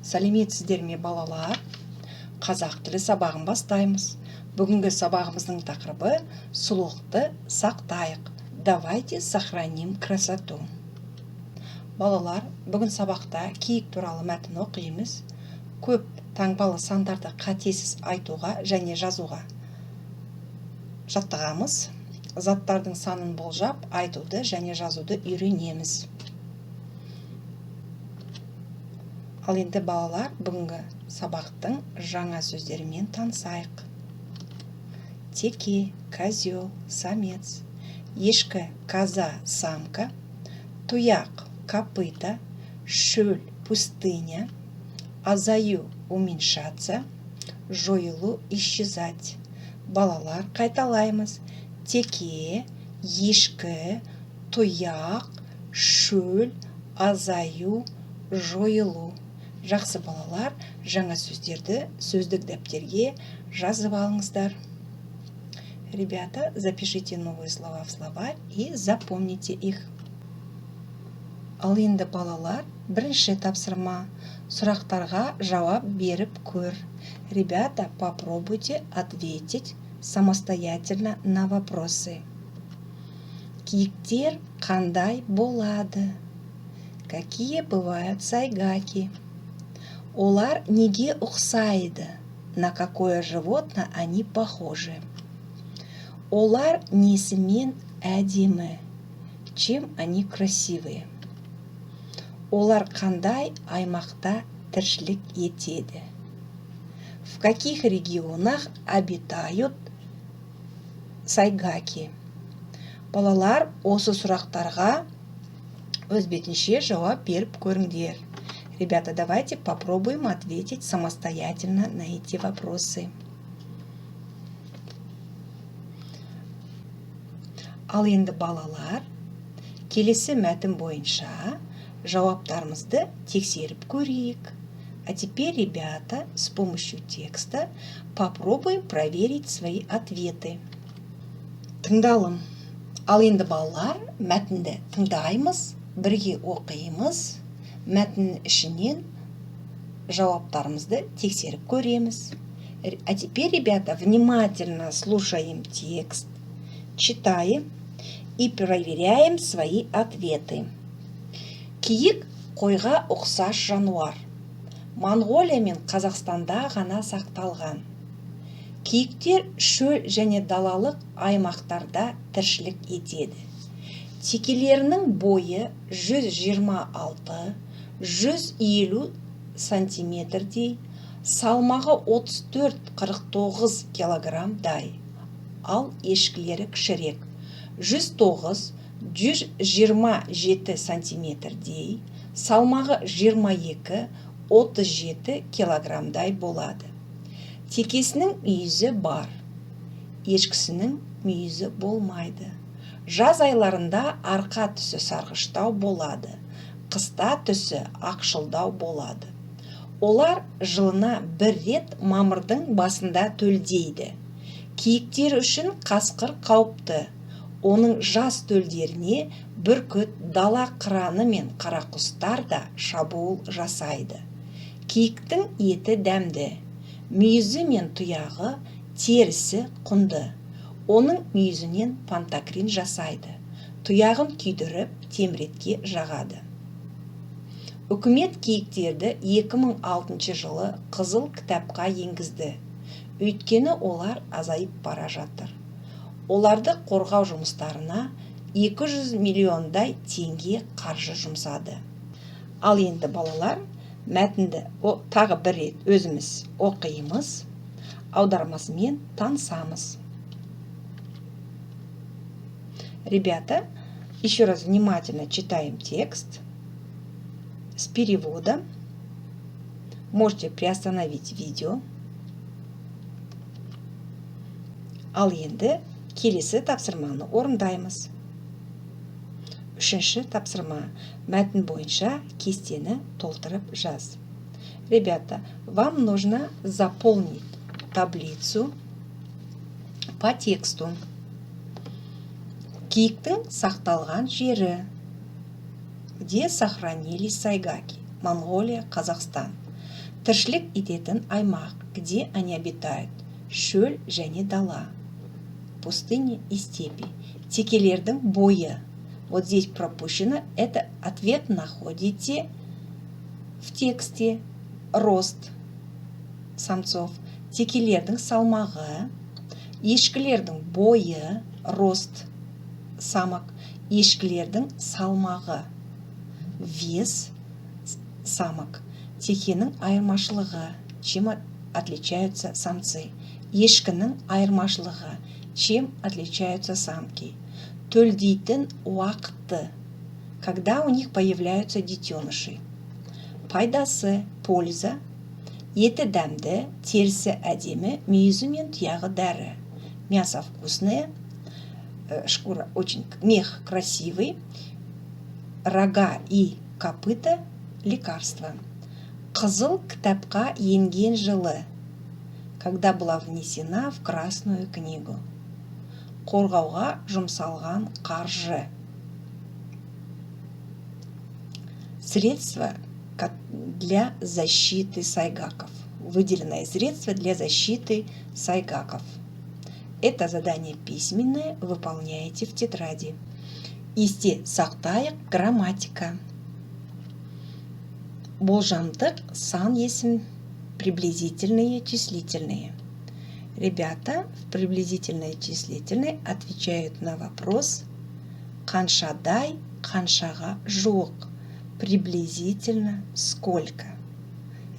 Сәлеметсіздер ме, балалар? Қазақ тілі сабағын бастаймыз. Бүгінгі сабағымыздың тақырыбы: «Сұлулықты сақтайық». Давайте сохраним красоту. Балалар, бүгін сабақта киік туралы мәтін оқимыз. Көп таңбалы сандарды қатесіз айтуға және жазуға жаттығамыз. Заттардың санын болжап айтуды және жазуды үйренеміз. Ал енді, балалар, бүгінгі сабақтың жаңа сөздерімен танысайық. Теке – козел, самец, ешкі – коза, самка, тұяқ – копыта, шөл – пустыня, азаю – уменьшаться, жойылу – исчезать. Балалар, қайталаймыз: теке, ешкі, тұяқ, шөл, азаю, жойылу. Жақсы, балалар, жаңа сөздерді сөздік дәптерге жазып алыңыздар. Ребята, запишите новые слова в словарь и запомните их. Ал енді, балалар, бірінші тапсырма. Сұрақтарға жауап беріп көр. Ребята, попробуйте ответить самостоятельно на вопросы. Киіктер қандай болады? Какие бывают сайгаки? Олар неге ұқсайды? На какое животное они похожи? Олар несімен әдемі? Чем они красивые? Олар қандай аймақта тіршілік етеді? В каких регионах обитают сайгаки? Балалар, осы сұрақтарға өз бетінше жауап беріп көріңдер. Ребята, давайте попробуем ответить самостоятельно на эти вопросы. Ал енді, балалар, келесі мәтін бойынша жауаптарымызды тексеріп көрейік. А теперь, ребята, с помощью текста попробуем проверить свои ответы. Тыңдалым. Ал енді, балалар, мәтінді тыңдаймыз, бірге оқимыз, мәтіннің ішінен жауаптарымызды тексеріп көреміз. А теперь, ребята, внимательно слушаем текст, читаем и проверяем свои ответы. Киік – қойға ұқсас жануар. Моңғолия мен Қазақстанда ғана сақталған. Киіктер шөл және далалық аймақтарда тіршілік етеді. Текелерінің бойы 126-150 сантиметрдей, салмағы 34-49 килограммдай, ал ешкілері кішірек: 109-127 сантиметрдей, салмағы 22-37 килограммдай болады. Текесінің мүйізі бар, ешкісінің мүйізі болмайды. Жаз айларында арқа түсі сарғыштау болады, қыста түсі ақшылдау болады. Олар жылына бір рет, мамырдың басында төлдейді. Киіктер үшін қасқыр қауіпті. Оның жас төлдеріне бүркіт, дала қыраны мен қарақұстар да шабуыл жасайды. Киіктің еті дәмді. Мүйізі мен тұяғы, терісі құнды. Оның мүйізінен пантокрин жасайды, тұяғын күйдіріп, теміретке жағады. Үкімет киіктерді 2006 жылы Қызыл кітапқа енгізді, өйткені олар азайып бара жатыр. Оларды қорғау жұмыстарына 200 миллиондай теңге қаржы жұмсады. Ал енді, балалар, мәтінді тағы бір рет өзіміз оқимыз, аудармасымен танысамыз. Ребята, еще раз внимательно читаем текст с переводом. Можете приостановить видео. Ал енді келесі тапсырманы орындаймыз. Үшінші тапсырма. Мәтін бойынша кестені толтырып жаз. Ребята, вам нужно заполнить таблицу по тексту. Киіктің сақталған жері. Где сохранились сайгаки? Монғолия, Қазақстан. Тіршілік ететін аймақ, где они обитают? Шөл және дала. Пустыни и степи. Текелердің бойы. Вот здесь пропущено. Это ответ находите в тексте. Рост самцов. Текелердің салмағы. Ешкілердің бойы. Рост самок. Ешкілердің салмағы. Вес самок. Текенің айырмашылығы. Чем отличаются самцы? Ешкінің айырмашылығы. Чем отличаются самки? Төлдейтін уақыты. Когда у них появляются детеныши? Пайдасы, польза. Еті дәмді, терісі әдемі, мүйізі мен тұяғы дәрі. Мясо вкусное, шкура очень, мех красивый, рога и копыта лекарства. Қызыл кітапқа енген жылы. Когда была внесена в Красную книгу. Қорғауға жұмсалған қаржы. Средства для защиты сайгаков. Выделенное средство для защиты сайгаков. Это задание письменное, выполняете в тетради. Есте сақтайық, грамматика. Болжамдық сан есім, приблизительные числительные. Ребята, в приблизительные числительные отвечают на вопрос қаншадай, қаншаға жуық. Приблизительно сколько.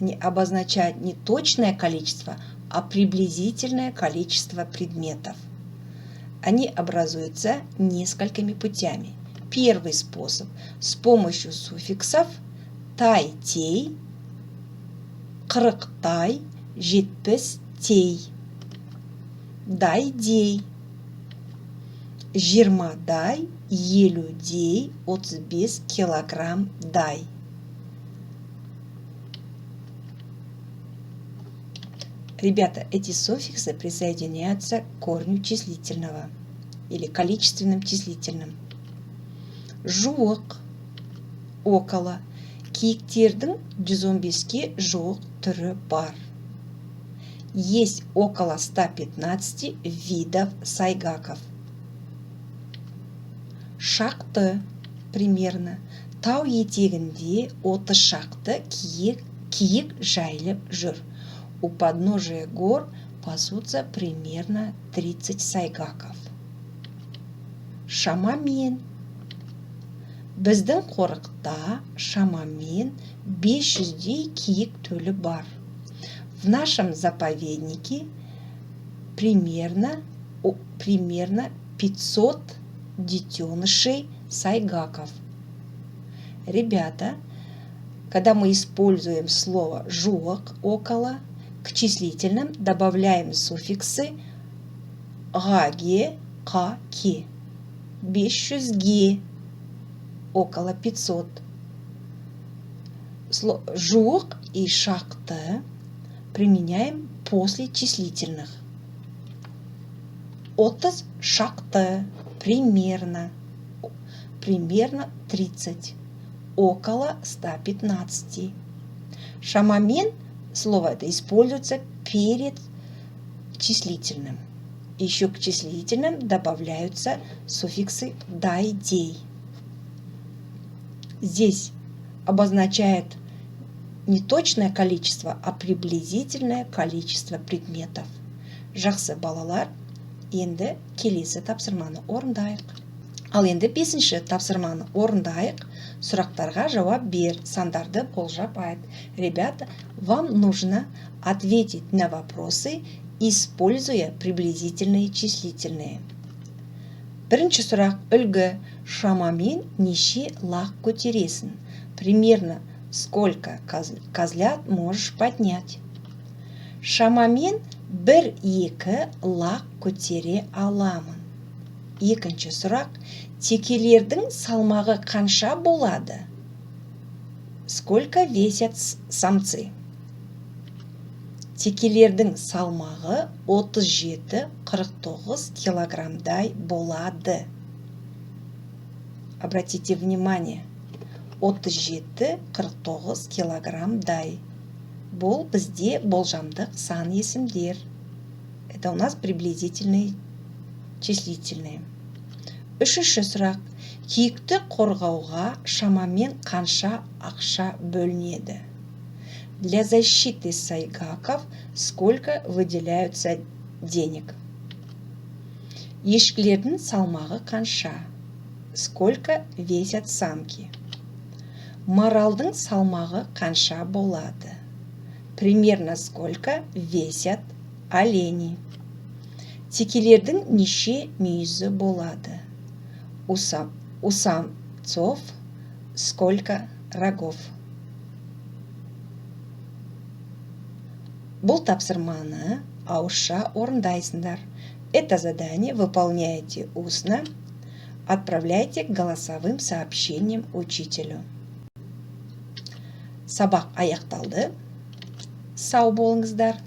Они обозначают не точное количество, а приблизительное количество предметов. Они образуются несколькими путями. Первый способ – с помощью суффиксов тай-тей, қырықтай, жетпістей, дай-дей, жиырмадай, елудей, 35 килограммдай. Ребята, эти суффиксы присоединяются к корню числительного или количественным числительным. Жуық, около. Киіктердің 115-ке жуық түрі бар. Есть около 115 видов сайгаков. Шақты, примерно. Тау етегінде 30 шақты киік жайылып жүр. У подножия гор пасутся примерно 30 сайгаков. Шамамен. Біздің қорықта шамамен 500-дей киік төлі бар. В нашем заповеднике примерно 500 детенышей сайгаков. Ребята, когда мы используем слово жуық, около, к числительным добавляем суффиксы ға-ге, қа-ке. 500-ге, около 500. Жуық и шақты применяем после числительных. 30 шақты, примерно 30, около 115. Шамамен, слово это используется перед числительным. Еще к числительным добавляются суффиксы дай-дей. Здесь обозначает не точное количество, а приблизительное количество предметов. Жақсы, балалар, енді келесі тапсырманы орындайық. Ал енді бесінші тапсырманы орындайық. Сұрақтарға жауап бер, сандарды болжап айт. Ребята, вам нужно ответить на вопросы, используя приблизительные числительные. Бірінші сұрақ, үлгі. Шамамен неше лақ көтересің? Примерно сколько козлят можешь поднять? Шамамен бір-екі лақ көтере аламын. Екінші сұрақ, текелердің салмағы қанша болады? Сколько весят самцы? Текелердің салмағы 37-49 килограммдай болады. Обратите внимание, 37-49 килограммдай. Бұл бізде болжамдық сан есімдер. Это у нас приблизительные числительные. Үшінші сұрақ: киікті қорғауға шамамен қанша ақша бөлінеді? Для защиты сайгаков сколько выделяются денег? Ешкілердің салмағы қанша? Сколько весят самки? Маралдың салмағы қанша болады? Примерно сколько весят олени? Текелердің неше мүйізі болады? У самцов сколько рогов? Бұл тапсырманы ауызша орындайсыңдар. Это задание выполняете устно, отправляйте голосовым сообщением учителю. Сабақ аяқталды. Сау болыңыздар.